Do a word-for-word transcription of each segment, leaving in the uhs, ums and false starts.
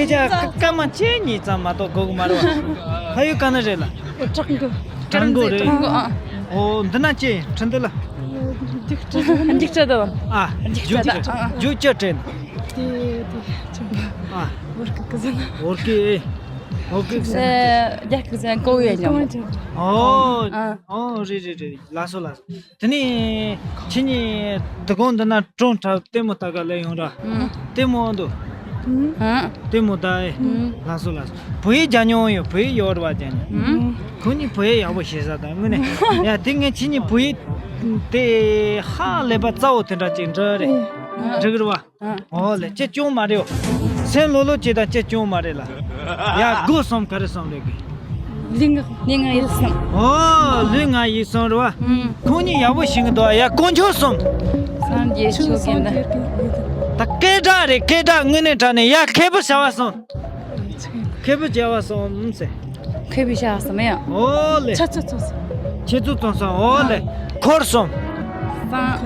ཁྱེད་ཅག་སྐར་མ་ཁྱེད་གཉིས་ཙམ་མ་གཏོགས་གོ་གི་མ་རེད་བ། ཕ་ཡུལ་ག་ནས་རེད་ལ། བྲག་འགོ། བྲག་འགོ་རེད། ཨ། ཨོ་འདི་ན་ཅི་ཁྲི་འདི་ལ། རྒྱུག་ཁྲི། རྒྱུག་ཁྲི་དང་། ཨ། རྒྱུག་ཁྲི། རྒྱུག་ཁྲི་དང་། རྒྱུག་ཁྲི་དྲན། དེ་དེ་ཅི། ཨ། བོར་གི་ཟེར་ན། བོར་གི་ཨེ། བོར་གི་ཟེར་ན། རྒྱ་སྐད་ཟེར་ན་ཀོ་ཡ་ཉམས། ཨོ། ཨ། ཨོ་རེད་རེད་རེད། ལགས་སོ་ལགས་སོ། དེ་ནས་ཁྱེད་གཉིས་དུ་གོང་འདི་ན་གྲོང་ཁྲབ་ལྟད་མོ་ལྟ་ག་ལས་ཡོང་ར། ཨང་། ལྟད་མོ་འདུག་ཨང་། ལྟད་མོ་ལྟ་ཨེ། ཨང་། ལགས་སོ་ལགས་སོ། བོད་ཡིག་སྦྱང་མྱོང་ཡོད། བོད་ཡིག་ཡོད་རེད་བ། སྦྱང་མྱོང་། ཨང་། ཁོང་གཉིས་བོད་ཡིག་ཡག་པོ་ཤེས་ས་དང་དངོས་གནས། ཡ་དེ་ངས་ཁྱེད་གཉིས་བོད་ཡིག་དེ་ཧ་ལས་པ་རྩ་བོ་དེ་འདྲ་ཅིག་འདྲ་རེད། ཨང་། འགྲིག་རེད་བ། ཨང་། ཨོ་ལེ། ཅི་ཅུང་མ་རེད། སེམས་ལྷོད་ལྷོད་བྱེད་དང་ཅི་ཅུང་མ་རེད་ལ། ཡ་སྒོ་གསུམ་ག་རེ་གསུམ་རེད་གི། ལུས་ངག་ལུས་ངག་ཡིད་གསུམ། ཨོ་ལུས་ངག་ཡིད་གསུམ་རེད་བ། ཨང་། ཁོང་གཉིས་ཡག་པོ་ཤེས་གི་འདུག་ཡ་དཀོན་མཆོག་གསུམ། སངས་རྒྱས་ཆོས་ཀྱི་མདུན། ད་སྐད་གྲགས་རེད། སྐད་གྲགས་དངོས་གནས་དྲང་གནས་ཡ་མཁས་པོ་བྱ་བ་གསུམ། མཁས་པོ་བྱ་བ་གསུམ་ཟེར། མཁས་པོ་བྱ་བ་གསུམ་ཡ། ཨོ་ལེ། ཁྱེད་ཚོ་གསུམ། ཁྱེད་ཚོ་གསུམ་གསུམ། ཨོ་ལེ། འཁོར་གསུམ། སངས།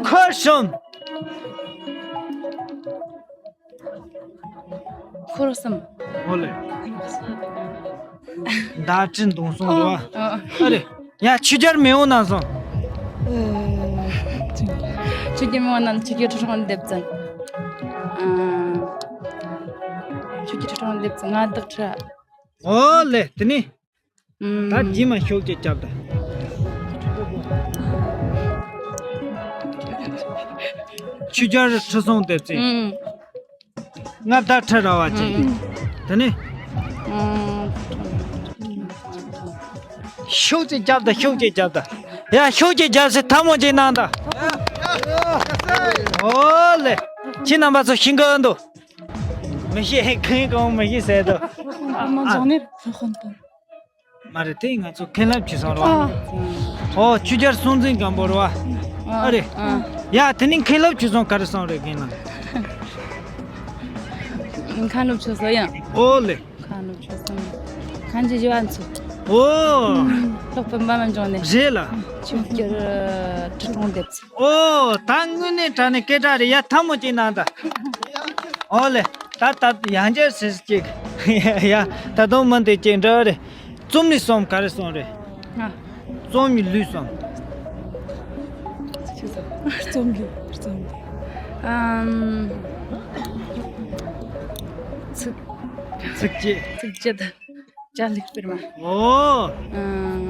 འཁོར་གསུམ། འཁོར་གསུམ། ཨོ་ལེ། མདའ་གྲི་མདུང་གསུམ་རེད་བ། ཨ། ཨ་རེད། ཡ་ཆོས་རྒྱལ་མེས་དབོན་རྣམ་གསུམ། ཆོས་རྒྱལ་མེས་དབོན་རྣམ། ཆོས་རྒྱལ་ཁྲི་སྲོང་ལྡེ་བཙན། ཨ། ཆོས་རྒྱལ་ཁྲི་སྲོང་ལྡེ་བཙན། མངའ་བདག་ཁྲི། ཨོ་ལེ། དེ་ནི། ཨུམ། ད་རྗེས་མ་ཤུགས་ཀྱིས་རྒྱབ་ད། ཆོས་རྒྱལ་ཁྲི་སྲོང་ལྡེ་བཙན། ཨུམ། མངའ་བདག་ཁྲི་རལ་པ་ཅན། ཨུམ། དེ་ནི། ཨུམ། ཤུགས་ཀྱིས་རྒྱབ་ད། ཤུགས་ཀྱིས་རྒྱབ་ད། ཡ་ཤུགས་ཀྱིས་རྒྱབ་སེ་ཐལ་མོ་ཅིག་གནང་ད། ཨོ་ལེ། ཁྱེད་རྣམ་པ་ཚོ་ཤེས་ཀྱི་འདུག་མི་ཤེས། ཁེངས་གང་མི་ཤེས་ཟེར་དོ། མ་འཇོག་ནས་ཕུ་ཧོན་དང་། མ་རེད། དེ་ང་ཚོ་མཁན་སློབ་ཆོས་སྲུང་རེད་བ། ཨ། ཨོ་ཆོས་རྒྱལ་སྲོང་བཙན་སྒམ་པོ་རེད་བ། ཨ་རེད། ཨ། ཡ་དེ་ནི་མཁན་སློབ་ཆོས་སྲུང་ག་རེ་སྲུང་རེད་རྒན་ལགས། མཁན་སློབ་ཆོས་སྲུང་ཡང་། ཨོ་ལེ། མཁན་སློབ་ཆོས་སྲུང་། མཁན་གྱི་བཞི་པ་ཚོ། ཨོ། སློབ་དཔོན་པདྨ་འབྱུང་གནས། རེད་ལ། ཆོས་རྒྱལ་ཁྲི་སྲོང་ལྡེ་བཙན། ཨོ་ད་དངོས་གནས་དྲང་གནས་སྐད་གྲགས་རེད། ཡ་ཐལ་མོ་ཅིག་གནང་ད། ཨོ་ལེ། ད་ད་ཡང་བསྐྱར་ཟེར་ཅིག་ཡ་ད་དུང་མི་འདི་ཅིག་འདྲ་རེད། རྩོམ་རིག་གསུམ་ག་རེ་གསུམ་རེད། ང་། རྩོམ་ཡིག་ལུས་གསུམ། རྩོམ་ལུས། རྩོམ་ལུས། ཨམ། ཚིག་ཚིགས་བཅད། ཚིགས་བཅད་དང་། བྱ་ལུགས་སྤེལ་མ། ཨོ། ཨམ།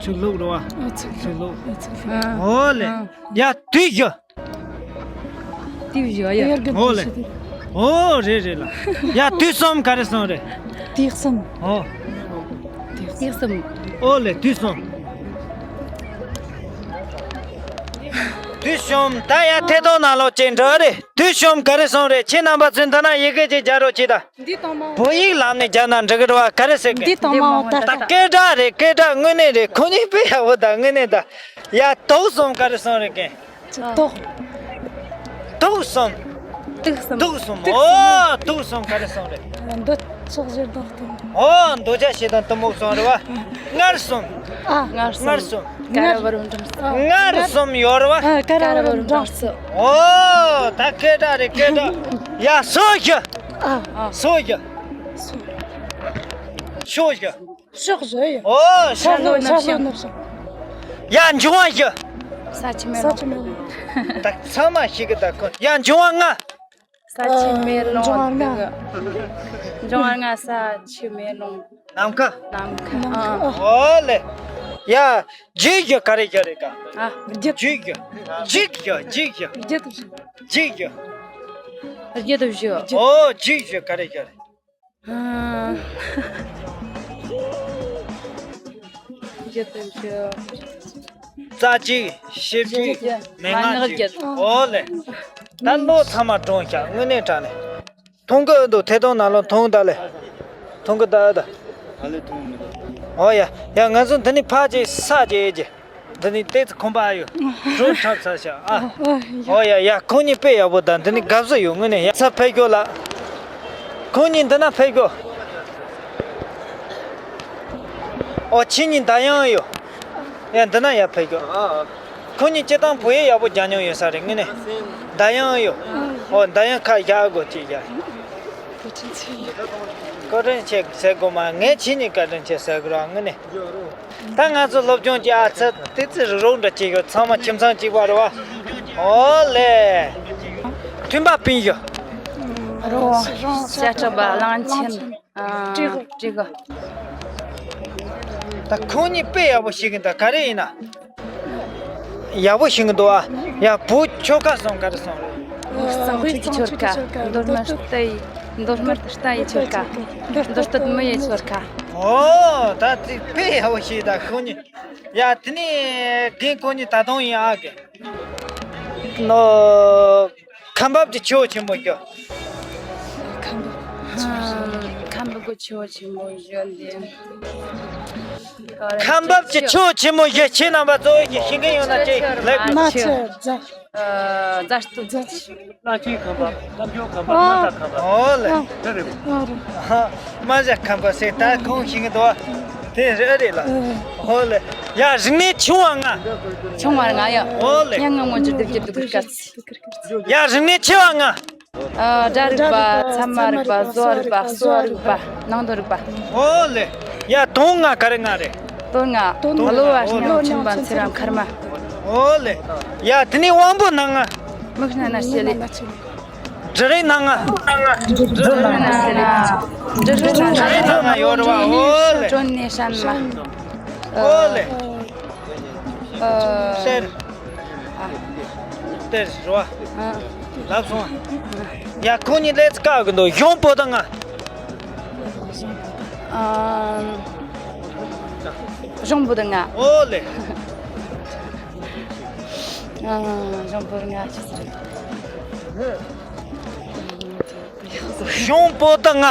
ཚིགས་ལུགས་རེད་བ། ཨ་ཚིགས་ཚིགས་ལུགས། ཨ་ཚིགས་ལུགས། ཨ། ཨོ་ལེ། ཨ། ཡ་དུས་བཞི། དུས་བཞི་ཡ། ཨོ་ལེ། ཨོ་རེད་རེད་ལ། ཡ་དུས་གསུམ་ག་རེ་གསུམ་རེད། དུས་གསུམ། ཨོ། དུས་གསུམ། ཨོ་ལེ་དུས་གསུམ། དུས་གསུམ། ད་ཡ་ཐད་གཏོང་ནང་ལོགས་ཅིག་འགྲོ་རེད། དུས་གསུམ་ག་རེ་གསུམ་རེད། ཁྱེད་རྣམ་པ་ཚོས་འདི་ན་ཡི་གེ་ཅིག་སྦྱར་རོགས་གྱིས་ད། འདི་དང་མ། བོད་ཡིག་ལམ་ནས་སྦྱར་ན་འགྲིག་གི་རེད་བ། ག་རེ་ཟེར་གི། འདི་དང་མ་འོ་ད་ད་ལྟ། སྐད་གྲགས་རེད། སྐད་གྲགས་དངོས་གནས་རེད། ཁོ་གཉིས་དཔེ་ཡག་པོ་ད་དངོས་གནས་ད། ཡ་དུག་གསུམ་ག་རེ་གསུམ་རེད་གི། དུག་དུག་གསུམ། དུག་གསུམ། དུག་གསུམ། དུག་གསུམ། ཨོ་དུག་གསུམ་ག་རེ་གསུམ་རེད། འདོད་ཆགས་ཞེ་སྡང་གཏི་མུག། ཨོ་འདོད་ཆགས་ཞེ་སྡང་གཏི་མུག་གསུམ་རེད་བ། མངར་གསུམ། ཨ། མངར་གསུམ། མངར་གསུམ། དཀར་བུ་རམ་འབྲོམ་གསུམ། མངར་གསུམ་ཡོད་རེད་བ། ཨ། དཀར་བུ་རམ་འབྲོམ་གསུམ། ཨོ་ད་སྐད་གྲགས་རེད་སྐད་གྲགས། ཡ་སོ་བཞི། ཨ། སོ་བཞི། སོ་བཞི། ཕྱོགས་བཞི་ཡ། ཨོ་ཤར་ལྷོ་ཤར་ལྷོ་ནུབ་བྱང་། ནུབ་བྱང་། ཡ་འབྱུང་བ་བཞི། ས་ཆུ་མེ་ས་རླུང་། ཆུ་མེ་རླུང་། ད་ཚང་མ་ཤེས་གི་ད་ཁོ། ཡ་འབྱུང་བ་ལྔ། ས་ཆུ་མེ་རླུང་འབྱུང་བ་ལྔ། འབྱུང་བ་ལྔ། ས་ཆུ་མེ་རླུང་། ནམ་མཁའ། ནམ་མཁའ། ཨ། ཨོ་ལེ། ཡ་རྒྱུ་བཞི་ག་རེ་བཞི་རེད་ག། ཨ། རྒྱུ། རྒྱུ་བཞི། འཇིག་བཞི། འཇིག་བཞི། རྒྱུ་དང་བཞི། འཇིག་བཞི། རྒྱུ་དང་བཞི། ཨོ་འཇིག་བཞི་ག་རེ་བཞི་རེད། ཨ། རྒྱུ་དང་བཞི། རྩ་གཅིག་ཤེས་གཅིག་མན་ངག་གཅིག་ཨོ་ལེ། ད་བློ་ཚང་མ་དྲོངས་ཤག་དངོས་གནས་དྲང་ནས། མཐོང་གི་འདུག་ཐད་གཏོང་ནང་ལ་མཐོང་ད་ལེ། མཐོང་གི་ད་ད། ཨོ་ཡ་ཡ་ང་ཚོ་འདི་ནས་ཕར་ཅིག་ས་ཅིག་ཨེ་ཅིག་འདི་ནས་ཏོག་ཙམ་ཁོམ་པ་ཡོད། གྲོད་ཁྲབ་ཚ་ཤག་ཨ། ཨོ་ཡ་ཡ་ཁོང་གཉིས་དཔེ་ཡག་པོ་དང་འདི་ནས་དགའ་བསུ་ཡོད་དངོས་གནས་ཡ། ས་ཕེབས་སྐྱོ་ལ། ཁོང་གཉིས་འདི་ན་ཕེབས་སྐྱོ། ཨོ་ཁྱེད་གཉིས་མདའ་ཡང་ཡོད། ཡ་འདི་ན་ཡ་ཕེབས་སྐྱོ། ཨ། ཁོང་གཉིས་སྤྱིར་བཏང་བོད་ཡིག་ཡག་པོ་སྦྱང་མྱོང་ཡོད་ས་རེད་དངོས་གནས། མདའ་ཡང་ཡོད། ཨོ་ད་ཡང་ཁ་བཞག་དགོས་ཅིག་ཡ། བཀའ་དྲིན་ཆེ་ཟེར་དགོས་མ། ངས་ཁྱེད་གཉིས་བཀའ་དྲིན་ཆེ་ཟེར་དགོས་ར་དངོས་གནས། ད་ང་ཚོ་སློབ་སྦྱོང་གི་ཨ་ཚད་དེ་ཚོ་རོགས་འདྲ་བྱེད་ཡོད། ཚང་མ་ཁྱིམ་ཚང་གཅིག་པ་རེད་བ། ཨོ་ལེ། མཐུན་པ་སྤུན་ཡོད། རོ། ཤ་ཁྲག་པ་གླང་ཆེན། ཨ། སྤྲེའུ། སྤྲེའུ། ད་ཁོང་གཉིས་དཔེ་ཡག་པོ་ཤེས་གི་འདུག་ག་རེ་ཡིན་ན། ཡག་པོ་ཤེས་གི་འདུག་ཨ། ཡ་བུ་ཁྱོ་ག་སོང་ག་རེ་སོང་། གཙང་པོའི་ཆོལ་ཁ། མདོ་སྨད་རྟ་ཡི། མདོ་སྨད་རྟ་ཡི་ཆོལ་ཁ། མདོ་སྟོད་མི་ཡི་ཆོལ་ཁ། ཨོ་ད་དེ་དཔེ་ཡག་པོ་ཤེས། ད་ཁོང་གཉིས། ཡ་དེ་ནས་རྒན་ཁོང་གཉིས་ད་དུང་ཡིན་ཨ་གི། ནོ། ཁམས་པ་གི་ཆུ་བོ་ཆེན་མོ་ཡོད། ཁམས་པ། ཁམས་པ་གི་ཆུ་བོ་ཆེན་མོ་ཡོད་འདི། ཁམས་པ་གི་ཆུ་བོ་ཆེན་མོ་ཡོད། ཁྱེད་རྣམ་པ་གཙོ་བོ་ཞིག་ཤེས་མཁན་ཡོད་ན་ཅིག་ལབ། རྨ་ཆུ་རྫ། ཨ། རྫ་སྟོད། རྫ་ཆུ། རྨ་ཆུའི་ཁམས་པ། རྣམ་རྒྱལ་ཁམས་པ། ཨ། རྨ་བྱ་ཁམས་པ། ཨོ་ལེ། དེ་རེད། ཨ་རེད། ཨ། རྨ་བྱ་ཁམས་པ་ཟེར་ད་ཁོང་ཤེས་གི་འདུག་དེ་རེད་རེད་ལ། ཨོ་ལེ། ཡ་རིག་གནས་ཆུང་བ་ལྔ། ཆུང་བ་ལྔ་ཡ། ཨོ་ལེ། ཡ་ང་ངོ་ཅི་སྡུག་ཅི་སྡུག་སྐད། ཡ་རིག་གནས་ཆེ་བ་ལྔ། ཨ། སྒྲ་རིག་པ། ཚད་མ་རིག་པ། བཟོ་རིག་པ། གསོ་རིག་པ། ནང་དོན་རིག་པ། ཨོ་ལེ། ཡ་དོན་ལྔ་ག་རེ་ལྔ་རེད། དོན་ལྔ། དོན་ལྔ། གློ་བ། ཨོ་ལེ། སྙིང་། མཆིན་པ། མཚེར་བ། མཁལ་མ། ཨོ་ལེ། ཡ་དེ་ནས་དབང་པོ་སྣ་ལྔ། མིག་སྣ་རྣ་ལྕེ་ལུས། དྲི་རིགས་སྣ་ལྔ། དྲི་རིགས་སྣ་ལྔ། དྲི་རིགས་སྣ་ལྔ་ཡོད་རེད་བ། ཨོ་ལེ། དྲོད་ནས་སྲན་མ། ཨོ་ལེ། ཨ། གསེར། ཨ། གསེར་རེད་བ། ཨ། ལབ་སོང་། ཡ་ཁོང་གཉིས་ལས་ཀ་གི་འདུག་གཞུང་པོ་ཏ་ལྔ། ཨ། གཞུང་པོ་ཏ་ལྔ། ཨོ་ལེ། ཨ། གཞུང་པོ་ཏ་ལྔ་ཆི་ཟེར། གཞུང་པོ་ཏ་ལྔ།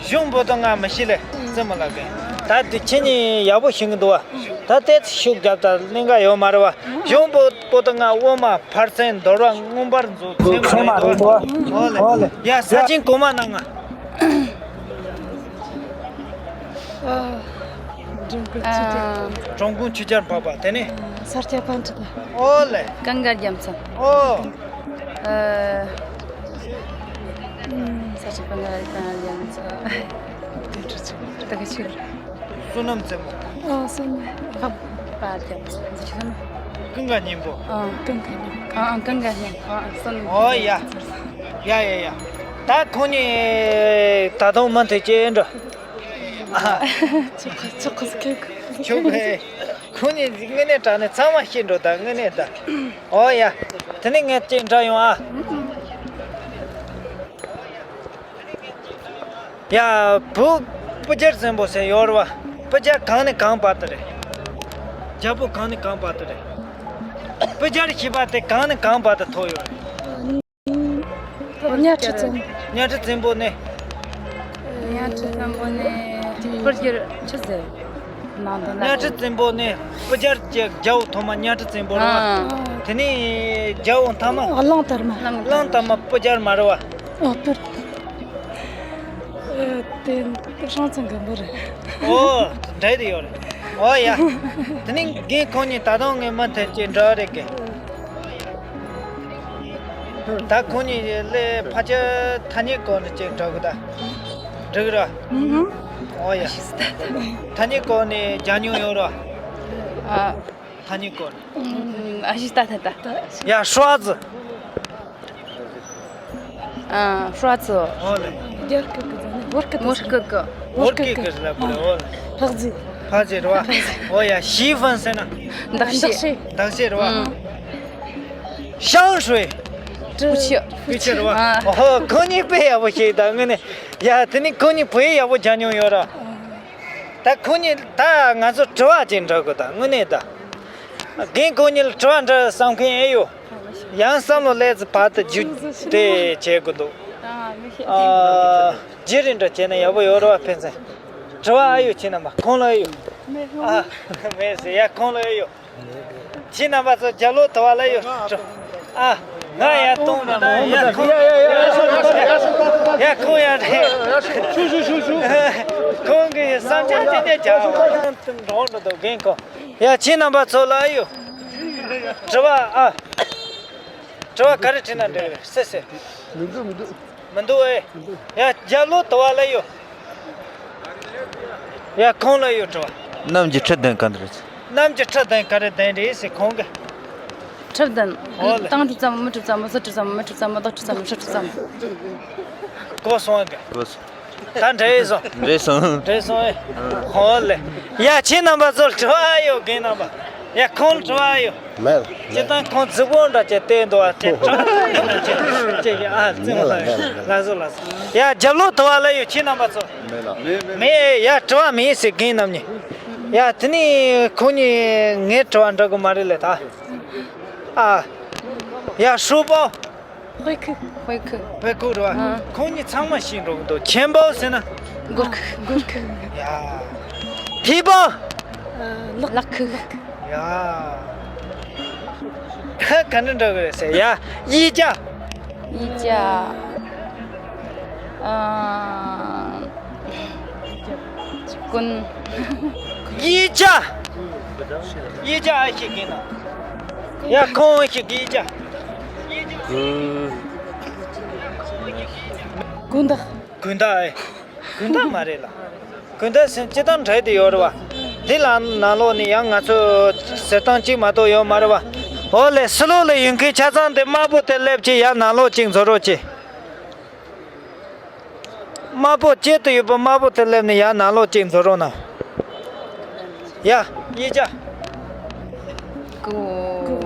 གཞུང་པོ་ཏ་ལྔ་མི་ཤེས་ལེ། རྩེད་མོ་ལ་གན་ད་དུ་ཁྱེད་གཉིས་ཡག་པོ་ཤེས་གི་འདུག་བ། ད་ལྟའི་ཤུགས་རྒྱབ་ད་ལེན་ག་ཡོད་མ་རེད་བ། གཞུང་པོ་པོ་ཏ་ལྔ། དབུ་མ། ཕར་ཚད། དོར་བ། མངོན་པར་འཇུག་ཚད་མ་རེད་འདུག་བ། ཨོ་ལེ། ཨོ་ལེ། ཡ་ས་ཆེན་གོང་མ་སྣ་ལྔ། ཨ། འབྲོང་ཁུལ་ཆུ་རྐྱལ། ཨ། འབྲོང་ཁུལ་ཆུ་རྐྱལ་འཕགས་པ། དེ་ནས། ས་སྐྱ་པཎ་ཌི་ཏ། ཨོ་ལེ། གངྒཱ་རྒྱལ་མཚན། ཨོ། ཨ། ས་སྐྱ་པཎ་ཌི་ཏ་རྒྱལ་མཚན། ད་ག་ཆི། བསོད་ནམས་རྩེ་མོ། ཨ། བསོད་ནམས། འཕགས་པ་རྒྱལ་མཚན། ཆི་ཟེར་ན། ཀུན་དགའ་སྙིང་པོ། ཨ། ཀུན་དགའ་སྙིང་པོ། ཨ། ཀུན་དགའ་སྙིང་པོ། ཨ། བསོད་ནམས། ཨོ་ཡ། ཡ་ཡ་ཡ། ད་ཁོང་གཉིས་ད་དུང་མུ་མཐུད་ཅིག་འགྲོ། ཨ། ཆོག་གི་ཆོག་གི་ཆོག་གི། ཁོང་གཉིས་དངོས་གནས་དྲང་གནས་ཚང་མ་ཤེས་འགྲོ་ད་དངོས་གནས་ད། ཨོ་ཡ། དེ་ནས་ངས་ཅིག་འདྲི་ཡོང་ཨ། ཡ། བུ་སྤུ་རྒྱལ་བཙན་པོ་ཟེར་ཡོད་རེད་བ། སྤུ་རྒྱལ་གང་ནས་གང་བར་དུ་རེད། རྒྱལ་པོ་གང་ནས་གང་བར་དུ་རེད། སྤུ་རྒྱལ་ཞེས་པ་དེ་གང་ནས་གང་བར་དུ་ཐོགས་ཡོད་རེད། གཉའ་ཁྲི་བཙན། གཉའ་ཁྲི་བཙན་པོ་ནས། གཉའ་ཁྲི་བཙན་པོ་ནས་སྤུ་རྒྱལ་ཆི་ཟེར། ནང་དོན་ལ། གཉའ་ཁྲི་བཙན་པོ་ནས་སྤུ་རྒྱལ་གྱི་རྒྱལ་པོ་ཐོག་མ་གཉའ་ཁྲི་བཙན་པོ་རེད་བ། ཨ། དེ་ནས་རྒྱལ་པོ་མཐའ་མ། གླང་དར་མ། གླང་དར་མ་སྤུ་རྒྱལ་མ་རེད་བ། ཨ། སྤུ། ཨ། དེ་སྲོང་བཙན་སྒམ་པོ་རེད། ཨོ། འདྲ་དེ་ཡོད་རེད། ཨོ་ཡ། དེ་ནས་རྒན་ཁོང་གཉིས་ད་དུང་ངས་མུ་མཐུད་ཅིག་འདྲི་རེད་གི། ད་ཁོང་གཉིས་ལས་ཕལ་ཆེར་ཐ་སྙད་སྐོར་ནས་ཅིག་འདྲི་གི་ད། འགྲིག་ར། ཨོ་ཡ། ཐ་སྙད་སྐོར་ནས་རྒྱག་མྱོང་ཡོད་ར། ཨ། ཐ་སྙད་སྐོར་ནས། ཨ་ཞི་ད་ད་ད། ཡ་ཧྲ་ཙི། ཨ། ཧྲ་ཙི། ཨོ་ལེ། རྒྱ་སྐད་གི་ཟེར་ནི་བོད་སྐད། བོད་སྐད་གི། བོད་སྐད་གི་ལབ་དགོས་ཨོ་ལེ། ཕག་རྫི། ཕག་རྫི་རེད་བ། ཨོ་ཡ། ཞི་ཧྥན་ཟེར་ན། འདག་ཤི། འདག་ཤི་རེད་བ། ཨང་། ཤང་ཧྲུའེ། ཀུ་ཆུ། ཀུ་ཆུ་རེད་བ། ཨ། ཨོ་ཧོ། ཁོང་གཉིས་དཔེ་ཡག་པོ་ཤེས་ད་དངོས་གནས། ཡ་དེ་ནས་ཁོང་གཉིས་བོད་ཡིག་ཡག་པོ་སྦྱང་མྱོང་ཡོད་ར། ད་ཁོང་གཉིས་ད་ང་ཚོ་དྲི་བ་ཅིག་འདྲི་དགོས་ད་དངོས་གནས་ད། རྒན་ཁོང་གཉིས་ལ་དྲི་བ་འདྲི་བསམ་མཁན་ཨེ་ཡོད། ཡང་བསམ་བློ་སླེབས་ཚེ་བར་དུ་བརྗོད་དེ་བྱེད་དགོས་འདུག་ཨ། རྗེས་རིང་འདྲ་བྱས་ན་ཡག་པོ་ཡོད་རེད་བ། ཕན་ཚུན་དྲི་བ་ཨེ་ཡོད། ཁྱེད་རྣམ་པ་ཁོང་ལ་ཨེ་ཡོད། ཨ། མེད་ཟེར་ཡ། ཁོང་ལ་ཨེ་ཡོད། ཁྱེད་རྣམ་པ་ཚོ་རྒྱབ་ལོགས་དུ་བ་ལ་ཡོད། ཨ། ང་ཡ་གཏོང་ན་ཡ་ཁོང་། ཡ་ཁོང་ཡ་རེད། ཁོང་གི་བསམ་འཆར་ཅི་འདྲ་བྱ་འགྲོ་འགྲོ་འདུག་རྒན་ཁོང་། ཡ་ཁྱེད་རྣམ་པ་ཚོ་ལ་ཨེ་ཡོད། དྲི་བ་ཨ། དྲི་བ་ག་རེ་དྲིས་ན་འགྲིག་རེད། སེ་སེ། མི་འདུག་མི་འདུག་མི་འདུག་ཨེ། ཡ་རྒྱབ་ལོགས་དུ་བ་ལ་ཡོད། ཡ་ཁོང་ལ་ཡོད་དྲི་བ། གནམ་གྱི་ཁྲི་ལྡན་ག་འདྲ་རེད། གནམ་གྱི་ཁྲི་ལྡན་ག་རེ་ལྡན་རེད་ཟེར་ཁོང་གི། ཁྲི་ལྡན། ཨོ་ལེ། ཏང་ཁྲི་ཙམ་མི་ཁྲི་ཙམ་མི་སུ་ཁྲི་ཙམ་མི་ཁྲི་ཙམ་མི་བདག་ཁྲི་ཙམ་མི་ཧྲི་ཁྲི་ཙམ། གོ་སོང་གི། གོ་སོང་། ད་འདྲ་ཡིན་སོང་། འདྲ་སོང་། འདྲ་སོང་ཨེ། ཧོ་ལེ། ཡ་ཁྱེད་རྣམ་པ་ཚོར་དྲི་བ་ཡོད་རྒན་རྣམ་པ། ཡ་ཁོང་དྲི་བ་ཡོད། མེད་ལ། ཅི་ལྟར་ཁོང་རྫི་བོ་འདྲ་ཅིག་བལྟས་འདུག་ཨ། དེ་དྲང་ཅེས་ཀྱི་ཨ་རྩིང་ལ་ལ་སོ་ལ་སོ། ཡ་རྒྱབ་ལོགས་དུ་བ་ལ་ཡོད་ཁྱེད་རྣམ་པ་ཚོ། མེད་ལ། མེད་ཡ་དྲི་བ་མེད་ཟེར་རྒན་རྣམ་གཉིས། ཡ་དེ་ནི་ཁོང་གཉིས་ངའི་དྲི་བ་འདྲ་གི་མ་རེད་ལེ་ད། ཨ། ཡ་ཧྲུའུ་པའོ། ཧུའེ་ཁུ། ཧུའེ་ཁུ། ཧུའེ་ཁུ་རེད་བ། ཨ། ཁོང་གཉིས་ཚང་མ་ཤེས་འགྲོ་གི་འདུག་ཆེན་པོ་ཟེར་ན། གོར་ཁུ། གོར་ཁུ། ཡ། ཕི་པོ། ལག་ཁུ། ཡ། ད་ག་འདྲ་འགྲོ་གི་རེད་ཟེར་ཡ། ཡི་ཅ། ཡི་ཅ། ཨ། ཀུན། ཡི་ཅ། ཡི་ཅ་ཨ་ཞིག་གིན་ན། ཡ་ཁོང་ཨ་ཞིག་གི་ཡི་ཅ། དགོན་བདག་དགོན་བདག་ཨེ། དགོན་བདག་མ་རེད་ལ། དགོན་བདག་སེམས་ཅི་ལྟར་འདྲ་དེ་ཡོད་རེད་བ། འདི་ལ་ནང་ལོགས་ནས་ཡང་ང་ཚོ་ཟེར་སྟངས་གཅིག་མ་གཏོགས་ཡོད་མ་རེད་བ། འོ་ལེ་སི་ལོ་ལ་ཡོད་མཁན་ཆ་ཚང་དེ་དམར་པོ་དེ་སླེབས་ཀྱི་ཡ་ནང་ལོགས་གཅིག་འཛུལ་རོགས་གྱིས། དམར་པོ་གཅིག་ཏུ་ཡོད་པ་དམར་པོ་དེ་སླེབས་ནས་ཡར་ནང་ལོགས་གཅིག་འཛུལ་རོགས་གནང་། ཡ། ཡི་ཅ། གོ།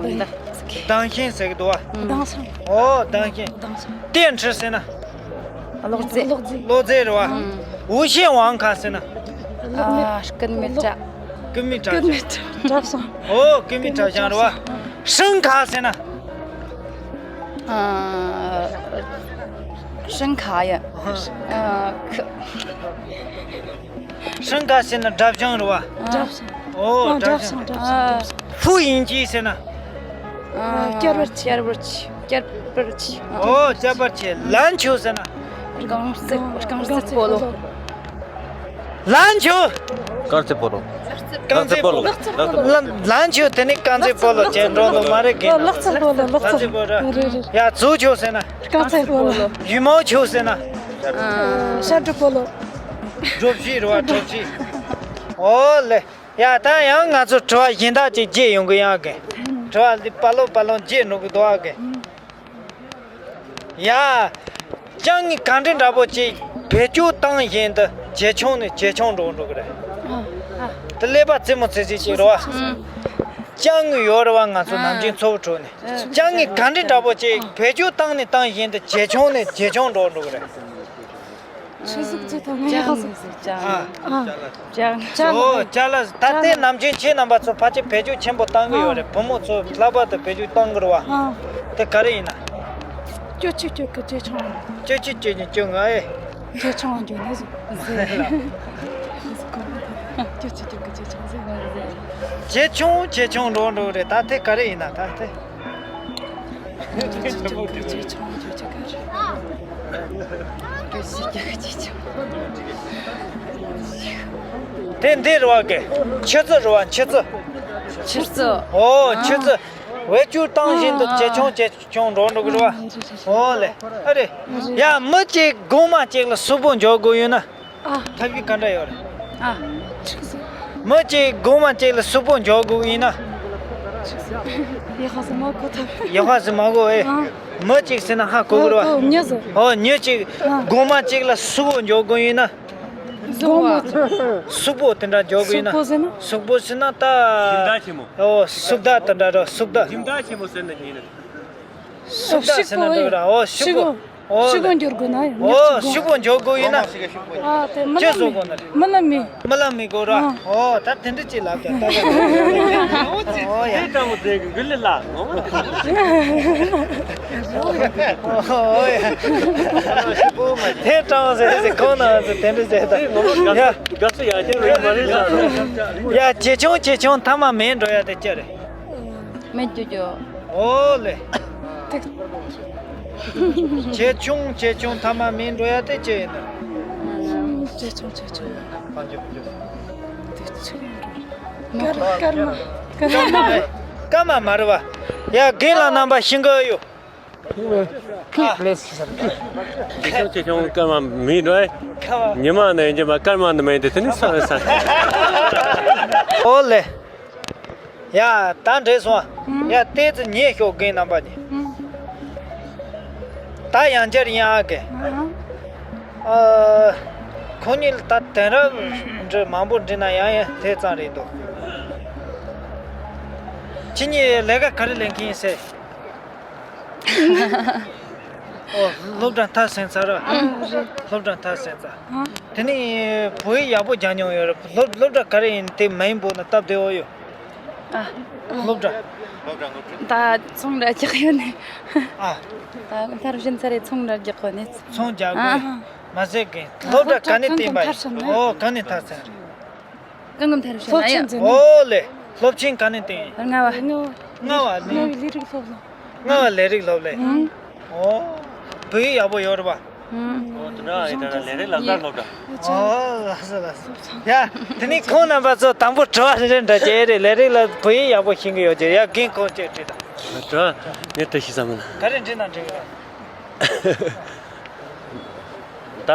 གདང་ཤིང་ཟེར་གི་འདུག་བ། གདང་ཤིང་། ཨོ་གདང་ཤིང་། གདང་ཤིང་། ཏེ་ཁྲི་ཟེར་ན། གློག་རྫས། གློག་རྫས་རེད་བ། ཝུ་ཤེ་ཝང་ཁ་ཟེར་ན། ཨ། སྐུད་མེད་བྲག་སྐུད་མེད་བྲག་སྐུད་མེད་བྲག་བྲག་ཤང་། ཨོ་སྐུད་མེད་བྲག་ཤང་རེད་བ། ཧྲིན་ཁ་ཟེར་ན། ཨ། ཧྲིན་ཁ་ཡ། ཨ། ཁ། ཧྲིན་ཁ་ཟེར་ན་འདབ་ལྗང་རེད་བ། འདབ་ལྗང་། ཨོ་འདབ་ལྗང་། ཨ། ཧྥུ་ཡིན་ཅི་ཟེར་ན། ཨ། བསྐྱར་བར་ཆད། བསྐྱར་བར་ཆད། བསྐྱར་བར་ཆད། ཨོ་བསྐྱར་བར་ཆད། ལན་ཆུ་ཟེར་ན། རྐང་རྩེད། རྐང་རྩེད་སྤོ་ལོ། ལན་ཆུ། རྐང་རྩེད་སྤོ་ལོ། རྐང་རྩེད་སྤོ་ལོ། ལན་ཆུ་དེ་ནི་རྐང་རྩེད་སྤོ་ལོ་བྱེད་འགྲོ་ནོ་མ་རེད་གི། ལག་རྩེད་སྤོ་ལོ། ལག་རྩེད་སྤོ་ལོ། རེད་རེད། ཡ་ཛུ་ཆུ་ཟེར་ན། རྐང་རྩེད་སྤོ་ལོ། ཡུ་མོ་ཆུ་ཟེར་ན། ཨ། ཤ་འབྲུ་སྤོ་ལོ། གྲོ་བཞི་རེད་བ། གྲོ་བཞི། ཨོ་ལེ། ཡ་ད་ཡང་ང་ཚོ་དྲི་བ་གཞན་དག་ཅིག་བརྗེད་ཡོང་གི་ཡང་གི། དྲི་བ་འདི་པ་ལོ་པ་ལོ་བརྗེད་འགྲོ་གི་འདུག་ཨ་གི། ཡ། ཅང་གི་ག་འདྲ་འདྲ་པོ་ཅིག་བེད་སྤྱོད་བཏང་བཞིན་དུ་ཇེ་ཆུང་ནས་ཇེ་ཆུང་འགྲོ་འགྲོ་གི་རེད། དེ་ཀླད་པ་རྩེད་མོ་རྩེ་རྩེ་ཅིག་རེད་བ། ཅང་གི་ཡོད་རེད་བ། ང་ཚོ་ནམ་རྒྱུན་འཚོ་བ་ཁྲོད་ནས་ཅང་གི་ག་འདྲ་འདྲ་པོ་ཅིག་བེད་སྤྱོད་བཏང་ནས་བཏང་བཞིན་དུ་ཇེ་ཆུང་ནས་ཇེ་ཆུང་འགྲོ་འགྲོ་གི་རེད། ཆུ་ཟིག་ཅི་ཐོག་ནས་ཅང་ཟིག་ཅང་། ཨ། ཅང་། ཅང་། ཨོ་ཅ་ལག་ད་ལྟའི་ནམ་རྒྱུན་ཁྱེད་རྣམ་པ་ཚོ་ཕལ་ཆེར་བེད་སྤྱོད་ཆེན་པོ་བཏང་གི་ཡོད་རེད། བུ་མོ་ཚོ་ལྷག་པར་དུ་བེད་སྤྱོད་བཏང་གི་རེད་བ། དེ་ག་རེ་ཡིན་ན། སྐྱོ་ཆུ་སྐྱོ་གི་ཇེ་ཆུང་། སྐྱོ་ཆུ་སྐྱོ་ནི་སྐྱོ་ང་ཨེ། ཇེ་ཆུང་འགྱོ་ནི་ཟིག་ཟེར། སྐྱོ་ཆུ་སྐྱོ་གི་ཇེ་ཆུང་ཟེར་ང་ཟེར། ཇེ་ཆུང་ཇེ་ཆུང་འགྲོ་འགྲོ་རེད། ད་དེ་ག་རེ་ཡིན་ན་ད་དེ། དེ་འདི་རེད་བ་གི། ཆུ་ཚོད་རེད་བ། ཆུ་ཚོད། ཆུ་ཚོད། ཨོ་ཆུ་ཚོད། བེད་སྤྱོད་བཏང་བཞིན་དུ་ཇེ་ཆུང་ཇེ་ཆུང་འགྲོ་འགྲོ་གི་རེད་བ། ཨོ་ལེ། ཨ་རེ། ཡ་མི་གཅིག་དགོང་མོ་གཅིག་ལ་གཟུགས་པོ་འགྱོ་དགོས་ཡོད་ན། ཨ། ཐབས་ཤེས་ག་འདྲ་ཡོད་རེད། ཨ། མི་གཅིག་དགོང་མོ་གཅིག་ལ་གཟུགས་པོ་འགྱོ་དགོས་ཡིན་ན། ཡ་ཧ་ཟེར་མ་གོ་ཐབས། ཡ་ཧ་ཟེར་མ་གོ་ཨེ། ཨ། མི་གཅིག་ཟེར་ན་ཧ་གོ་གི་རེད་བ། ཨོ་མྱི་ཟེར། ཨོ་མྱི་གཅིག་ཨ། དགོང་མོ་གཅིག་ལ་གཟུགས་པོ་འགྱོ་དགོས་ཡིན་ན། དགོང་མོ། གཟུགས་པོ་དེ་འདྲ་འགྱོ་དགོས་ཡིན་ན། གཟུགས་པོ་ཟེར་ན། གཟུགས་པོ་ཟེར་ན་ད། ཞིམ་ད་ཆེན་མོ། ཨོ་གཟུགས་ད་དེ་འདྲ་རེད། གཟུགས་ད། ཞིམ་ད་ཆེན་མོ་ཟེར་ན་ཉིན་ནི། གཟུགས་ད་ཟེར་ན་འགྲིག་ར། ཨོ་ཕྱུག་པོ། ཕྱུག་པོ། ཨོ་ཕྱུག་པོ་འགྱུར་དགོས་ན་ཡང་ཨོ་ཕྱུག་པོ་འགྱུར་དགོས་ཡིན་ན། ཨ་དེ་མི་ལ་མི། མི་ལ་མི། མི་ལ་མི་དགོས་ར། ཨོ་ད་དེ་འདྲ་ཅིག་ལབ་ཀྱང་ད་ད། ཨོ་ཡ། དེ་ལྟ་བུ་དེ་གི་གུ་ལི་ལ་ངོ་མ། ཨོ་ཡ། དེ་དྲང་ཟེར་ཟེར་ཁོང་ན་ཟེར་དེ་འདྲ་ཟེར་ད། ཡ། དགའ་སུ་ཡ་ཁྱེར་རིག་མ་རེད་ཟེར། ཡ་ཇེ་ཆུང་ཇེ་ཆུང་ཐ་མ་མེད་འགྲོ་ཡ་དེ་ཅི་རེད། མེད་རྒྱུ་རྒྱུ། ཨོ་ལེ། ཇེ་ཆུང་ཇེ་ཆུང་ཐ་མ་མིན་འགྲོ་ཡ་དེ་ཅི་ཡིན་ན། ཇེ་ཆུང་ཇེ་ཆུང་། དེ་ཆུང་འགྲོ། སྐར་སྐར་མ་སྐར་མ། སྐར་མ་མ་རེད་བ། ཡ་རྒན་ལགས་རྣམ་པ་ཤི་གི་ཡོད། ཁྱེད་ཆུང་ཆེ་ཆུང་སྐར་མ་མིན་འགྲོ། ཁ་བ། ཉི་མ་ནས་ཡིན་གྱི་མ་སྐར་མ་ནི་མ་ཡིན་ཏེ་དེ་ནི་ས་རེད་ས། ཨོ་ལེ། ཡ་ད་འདྲེས་སོང་། ཡ་ལྟས་ཙི་ཉེས་ཤོག་རྒན་རྣམ་པ་ནི། ད་ཡང་བསྐྱར་ཡིན་ཨ་གི། ཨ། ཁོ་གཉིས་ལ་ད་དེང་རབས་འདྲ་མང་པོ་འདྲི་ན་ཡང་ཡང་དེ་ཙམ་རེད་འདུག་ཁྱེད་གཉིས་ལས་ཀ་ག་རེ་ལས་མཁན་ཡིན་ཟེར། ཨོ། སློབ་གྲྭ་མཐར་ཕྱིན་ཚར་ར། སློབ་གྲྭ་མཐར་ཕྱིན་ཚར། དེ་ནས་བོད་ཡིག་ཡག་པོ་སྦྱང་མྱོང་ཡོད་ར། སློབ་སློབ་གྲྭ་ག་རེ་ཡིན་དེ་མིང་འབོད་ན་སྟབས་བདེ་བོ་ཡོད། ཨ། སློབ་གྲྭ། ད་ཚོང་འདྲ་རྒྱག་ཡོད་ནས། ཨ། ད་མཐར་ཕྱིན་ཚར་རེ་ཚོང་འདྲ་རྒྱག་གོ་ནས། ཚོང་རྒྱག་གོ། ཨ། མ་ཟད་གི་སློབ་གྲྭ་ག་ནས་བསྟན་པ་ཡིན། ཨོ་ག་ནས་མཐར་ཕྱིན་རེད། གང་གི་མཐར་ཕྱིན་ཨ་ཡ། ཨོ་ལེ། སློབ་ཆེན་ག་ནས་བསྟན་ཡིན། ལྔ་བ། ལྔ་བ་ནས། ལྔ་བའི་ལས་རིགས་སློབ་གླིང་། ལྔ་བ་ལས་རིགས་སློབ་གླིང་། ཨོ། བོད་ཡིག་ཡག་པོ་ཡོད་རེད་པ། ཨོ་དེ་འདྲ་ཡིན་ད་ལས་རིགས་ལག་རྩལ་སློབ་གྲྭ། ཨོ་ལགས་སོ་ལགས་སོ། ཡ། དེ་ནས་ཁོང་རྣམ་པ་ཚོ་དང་པོ་དྲི་བ་རེ་རེ་འདྲ་བྱས་རེད། ལས་རིགས་ལ་བོད་ཡིག་ཡག་པོ་ཤེས་ཀྱི་ཡོད་ཀྱི། ཡ་རྒན་ཁོང་ཅིག་དྲིས་དང་། དྲི་བ་ངས་དྲི་ཤེས་ས་མིན། ག་རེ་འདྲི་ན་འགྲིག་གི་རེད། ད་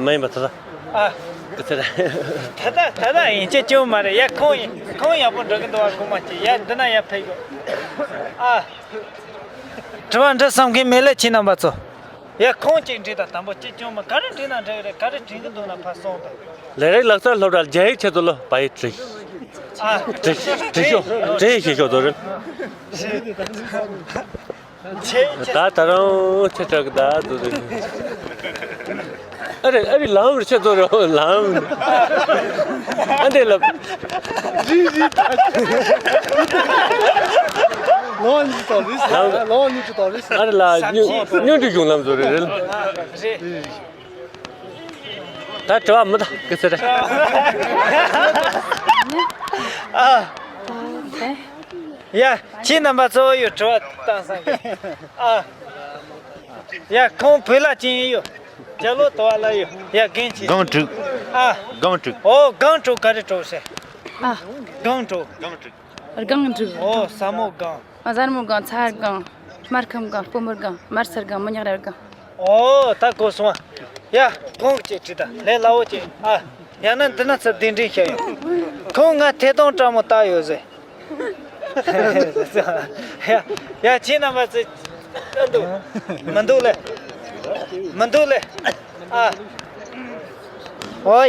མ་ཡིན་པ་ད་ལྟ། ཨ། ཀི་ཚེ་རེད། ད་ལྟ་ད་ལྟ་ཡིན་ཅི་ཅུང་མ་རེད། ཡ་ཁོང་ཡིན་ཁོང་ཡག་པོ་འགྲོ་གི་འདུག་བ། ཁོང་མ་ཅི་ཡ་འདི་ན་ཡ་ཕེབས་དགོས། ཨ། དྲི་བ་འདྲི་བསམ་མཁན་མེད་ལ་ཁྱེད་རྣམ་པ་ཚོ། ཡ་ཁོང་གཅིག་འདྲི་དང་དང་པོ་ཅི་ཅུང་མ་ག་རེ་འདྲི་ན་འགྲིག་རེད། ག་རེ་དྲན་གི་འདུག་ན་ཕར་སོང་དང་། ལས་རིགས་ལག་རྩལ་སློབ་གྲྭར་རྒྱ་ཡིག་ཆེད་དུ་ལོ་བ་ཡིག་བྲིས། ཨ། བྲིས་བྲིས་ཤོག་བྲིས་ཤེས་ཤོག་དོ་རེད། ད་ད་རུང་ཁྱེད་ཅག་གི་ད་དུ་དུ། ཨ་རེ་ཨ་རེ་ལམ་རེ་ཁྱེད་ཚོ་རེ་ལམ། ཨ་འདྲེ་ལབ། རི་རི་ད། ལོ་གཉིས་དང་རེད་ཟེར། ལོ་གཉིས་དང་རེད་ཟེར། ཨ་རེ་ལ་སྨྱོ་སྨྱོ་འདྲེ་གཞུང་ལམ་བཟོ་རེ་རེད། ད་དྲི་བ་མི་ད་གི་ཟེར། ཨ། ཡ། ཁྱེད་རྣམ་པ་ཚོ་ཡོད་དྲི་བ་བཏང་སང་གི། ཨ། ཡ་ཁོང་བོད་ལ་ཅན་ཡོད། རྒྱ་ལོ་དོ་བ་ལ་ཡོད། ཡ་རྒན་ཆེ། སྒང་དྲུག་ཨ། སྒང་དྲུག་ཨོ་སྒང་དྲུག་ག་རེ་དྲུག་ཟེར། ཨ། སྒང་དྲུག་སྒང་དྲུག་ཨོ་ཟལ་མོ་སྒང་། ཨ་ཟལ་མོ་སྒང་། ཚ་སྒང་། སྨར་ཁམས་སྒང་། སྤོ་མོ་སྒང་། དམར་སེར་སྒང་། མི་ཉག་རལ་སྒང་། ཨོ་ད་གོ་སོང་ཨ། ཡ་ཁོང་གཅིག་དྲིས་ད་ལས་སླ་བོ་ཅིག་ཨ། ཡང་ན་འདི་ན་ཚུར་གདན་འདྲེན་བྱས་ཡོང་། ཁོང་ང་ཐད་གཏོང་སྤྲང་མོ་བཏགས་ཡོད་ཟེར། ཡ་ཡ་ཁྱེད་རྣམ་པ་ཚོས་ཨ་འདུག་མི་འདུག་ལེ། མི་འདུག་ལེ། ཨ། ཨོ་ཡ།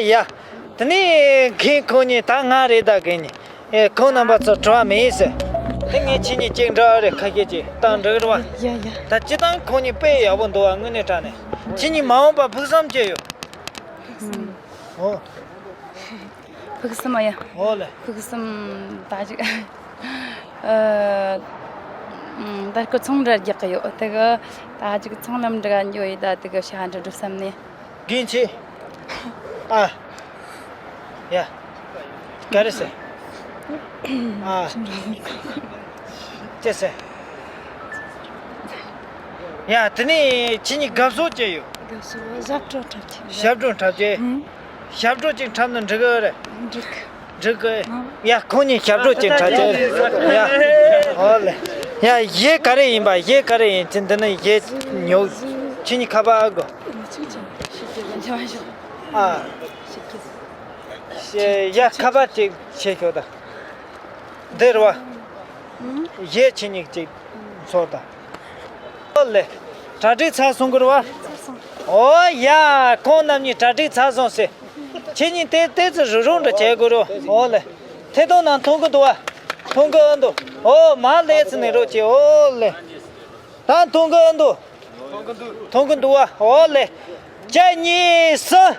དེ་ནས་རྒན་ཁོང་གཉིས་ད་ང་རེད་ད་རྒན་གཉིས། ཨེ་ཁོང་རྣམ་པ་ཚོ་དྲི་བ་མེད་ཟེར། དེ་ངས་ཁྱེད་གཉིས་གཅིག་འདྲ་རེ་ཁ་ཤས་ཅིག་བཏང་འགྲིག་རེད་བ། ཡ་ཡ། ད་སྤྱི་བཏང་ཁོང་གཉིས་དཔེ་ཡག་པོ་འདུག་བ་དངོས་གནས་དྲང་གནས། ཁྱེད་གཉིས་མ་འོངས་པ་ཕུགས་བསམ་ཅི་ཡོད། ཨོ། ཕུགས་བསམ་ཡ། ཨོ་ལེ། ཕུགས་བསམ་ད་ཅིག་ཨ། ད་སྐུ་ཚོང་འདྲ་རྒྱག་གི་ཡོད། དེ་གི་ད་ཅིག་ཚོང་ལམ་འདྲ་འགྱོ་ཡི་ད་དེ་གི་ཤ་འདྲ་འགྲོ་བསམ་ནས། རྒན་ཆེ། ཨ། ཡ། ག་རེ་ཟེར། ཨ། ཅི་ཟེར། ཡ་དེ་ནས་ཁྱེད་གཉིས་དགའ་བསུ་ཅི་ཡོད། དགའ་བསུ་ཞབས་བྲོ་འཁྲབ་ཀྱི། ཞབས་བྲོ་འཁྲབ་ཀྱི། ཨང་། ཞབས་བྲོ་ཅིག་འཁྲབ་ན་འགྲིག་གི་རེད། འགྲིག་འགྲིག་གི། ཡ་ཁོང་གཉིས་ཞབས་བྲོ་ཅིག་འཁྲབ་ཀྱི། ཡ། ཨོ་ལེ། ཡ་གཞས་ག་རེ་ཡིན་པ། གཞས་ག་རེ་ཡིན་ཅི་འདི་ནི་གཞས་ཉོ། ཁྱེད་གཉིས་ཁ་པར་ཨ་དགོས། ཨ། ཡ་ཁ་པར་ཅིག་བྱེད་ཤོག་ད། འདིར་བ། གཞས་ཁྱེད་གཉིས་ཅིག་ཚོར་ད། ཨོ་ལེ། གྲ་སྒྲིག་ཚར་སོང་གི་རེད་བ། ཨོ་ཡ། ཁོང་རྣམ་གཉིས་གྲ་སྒྲིག་ཚར་སོང་ཟེར། ཁྱེད་གཉིས་ཏེ་ཏེ་ཙི་རུ་རུ་འདྲ་བྱེད་དགོས་རོ། ཨོ་ལེ། ཐད་གཏོང་ནང་མཐོང་གི་འདུག་བ། མཐོང་གི་ཨ་འདུག་ཨོ་མ་ལས་ཙི་ནས་རོགས་བྱེད། ཨོ་ལེ། ད་མཐོང་གི་ཨ་འདུག་མཐོང་གི་འདུག་བ། ཨོ་ལེ། གཅིག་གཉིས་གསུམ།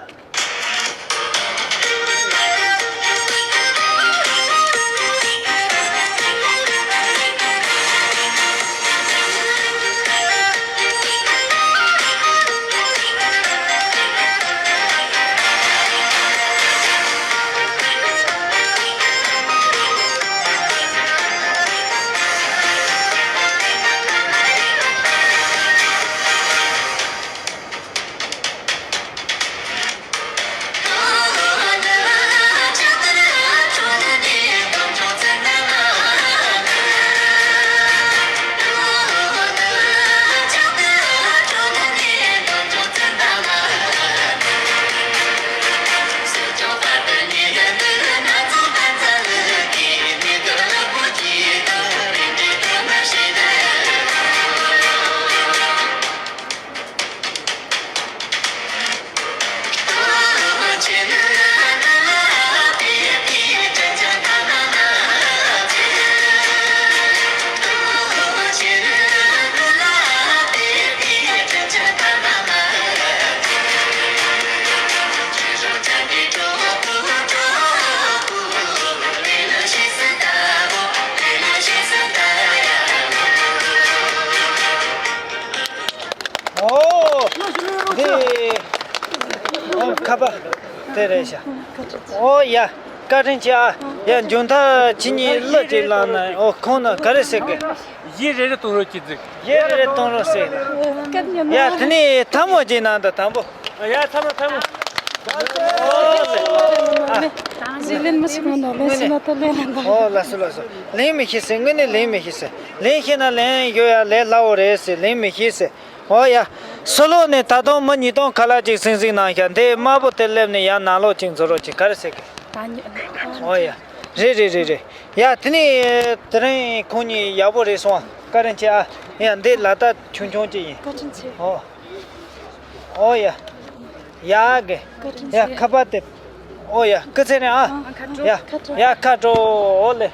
དེ། ཨོ་ཁ་པ། དེ་རེད་ཤག་ཨོ་ཡ། བཀའ་དྲིན་ཆེ་ཨ། ཡ་མཇུག་མཐར་ཁྱེད་གཉིས་གླུ་ཅིག་བླངས་ན། ཨོ་ཁོང་ན་ག་རེ་ཟེར་གི། གཞས་རེ་རེ་གཏོང་རོགས་གྱིས་ཟེར། གཞས་རེ་རེ་གཏོང་རོགས་ཟེར། ཡ་དེ་ནས་ཐལ་མོ་ཅིག་གནང་དང་དང་པོ། ཡ་ཐལ་མོ་ཐལ་མོ། ཟི་ལིན་མི་སུ་ནོ་ལེ་སུ་ན་ཏོ་ལེ་ལ་འདོ། ཨོ་ལགས་སོ་ལགས་སོ། ལེན་མི་ཤེས་ཟེར། དངོས་གནས་ལེན་མི་ཤེས་ཟེར། ལེན་ཤེས་ན་ལེན་ཡོད་ཡ། ལས་སླ་བོ་རེད་ཟེར། ལེན་མི་ཤེས་ཟེར། ཨོ་ཡ། སོ་ལོ་ནས་ད་དུང་མི་ཉིས་སྟོང་ཁ་ལག་ཅིག་སིང་སིང་གནང་ཤག་འདི་དམར་པོ་དེ་སླེབས་ནས་ཡར་ནང་ལོགས་ཅིག་འཛུལ་རོགས་གྱིས། ག་རེ་ཟེར་གི། ཨོ་ཡ། རེད་རེད་རེད་རེད། ཡ་དེ་ནས་དེ་རིང་ཁོང་གཉིས་ཡག་པོ་རེད་སོང་ཨ། བཀའ་དྲིན་ཆེ་ཨ། ཡ་འདི་ལ་དྭགས་ཆུང་ཆུང་ཅིག་ཡིན། བཀའ་དྲིན་ཆེ། ཨོ། ཨོ་ཡ། ཡ་གི། བཀའ་དྲིན་ཡ་ཆེ། ཁ་པ་དེ། ཨོ་ཡ་སྐུ་ཚེ་རིང་ཨ། ཨ་ཁ་དྲོ། ཡ་ཁ་དྲོ། ཡ་ཁ་དྲོ། ཨོ་ལེ།